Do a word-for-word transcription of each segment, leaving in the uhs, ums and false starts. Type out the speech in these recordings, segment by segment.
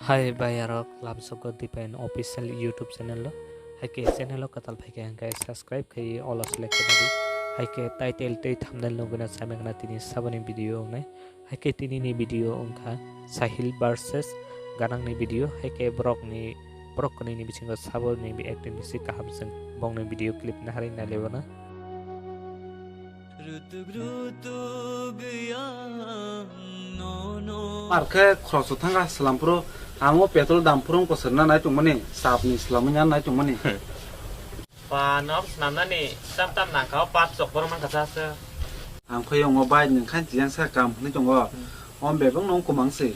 Hai bayarok, lamsogo Dipen Official YouTube channel lo. Hai khe channel o kwtal phai khe hwnkhe subscribe khai all o select khe di. Hai khe title tei thumbnail nugwi na samai gana tini saboni video wngnai. Hai khe tini ni video wngkha Sahil versus Ganang ni video. Hai khe borok ni, borok kwnwi ni bisingo saboni acting bisi kaham chwng bongni video clip naharwi nailaiwano. Ar khe khoroksa thangkha swlamphuru, ang o petrol dam phuru wngkha sirna nai tongmani, chapni swlamwi nai tongmani. Ba, no swnamnani tam tam nangkha, o pap chok borok mankha sa se. Ang khe wngo bai nwng khan tiyang sa kam hwnwi tongo. Hmm. O bebak no wngkha mang se.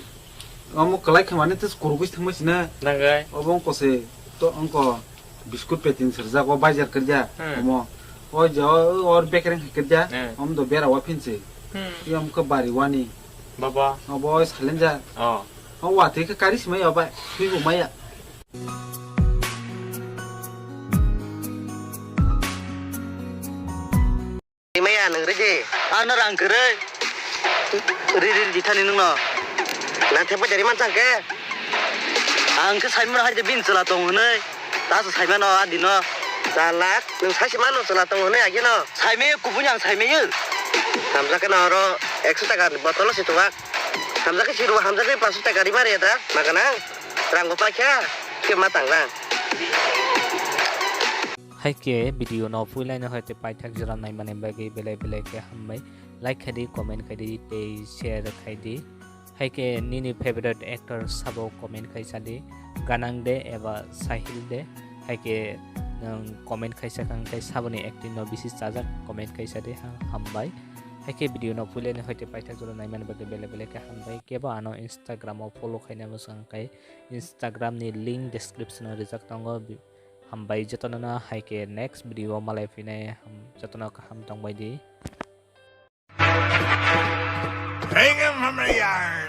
Omo kwlai khamani tes kurugwi thangma sina. Nangai. Obo wngkha se to wngkha. Biskut packet sirjak, o baijar kwrwja, hmm, omo. O je, o, or bekereng hai kwrwja, hmm, omo do bera wa phinsi. Hmm. Yom khe bari wani. Baba. Obo oi salenja. Oh. O watwi khe kari simai obai, thui bo maya. Maya nwng ridi. Ano rang kwrwi. Ri, ri, ri, thani nwngno. Nang thepha jari manchang khe. Ang khe saimano hai de bin chwla tong hwnwi. Taso saimano adino. Chalak, nwng saisi mano chwla tong hwnwi agino. Saimaya kubuni ang saimaya. Hamjakhe no oro ekso taka ni botolo si tubak. Hamjakhe si ruwa, hamjakhe panso taka ri mari eta. Magana. Rang bo paikha. Khe ma tang rang. Hai khe video no puilaino hai tei paithak jora naimani bagwi belai belai khe hambai. Like khai di, comment khai di tei share khai di. Hai khe nini favorite actor sabo comment khai sa di. Ganang de eba Sahil de. Hai khe nwng comment khai sa kha hwnkhe saboni acting no bisi chajak comment khai sa di. Ha-, hambai. Hai khe video no puilaino hai tei paithak jora naimani bagwi belai belai khe hambai. Kebo ano Instagram o follow khaina mwchang khe Instagram ni link description o rijak tongo. Hambai jotono no, hai khe next video o malai phinai, ham-, jotono kaham tongbai di. Bring him from the yard.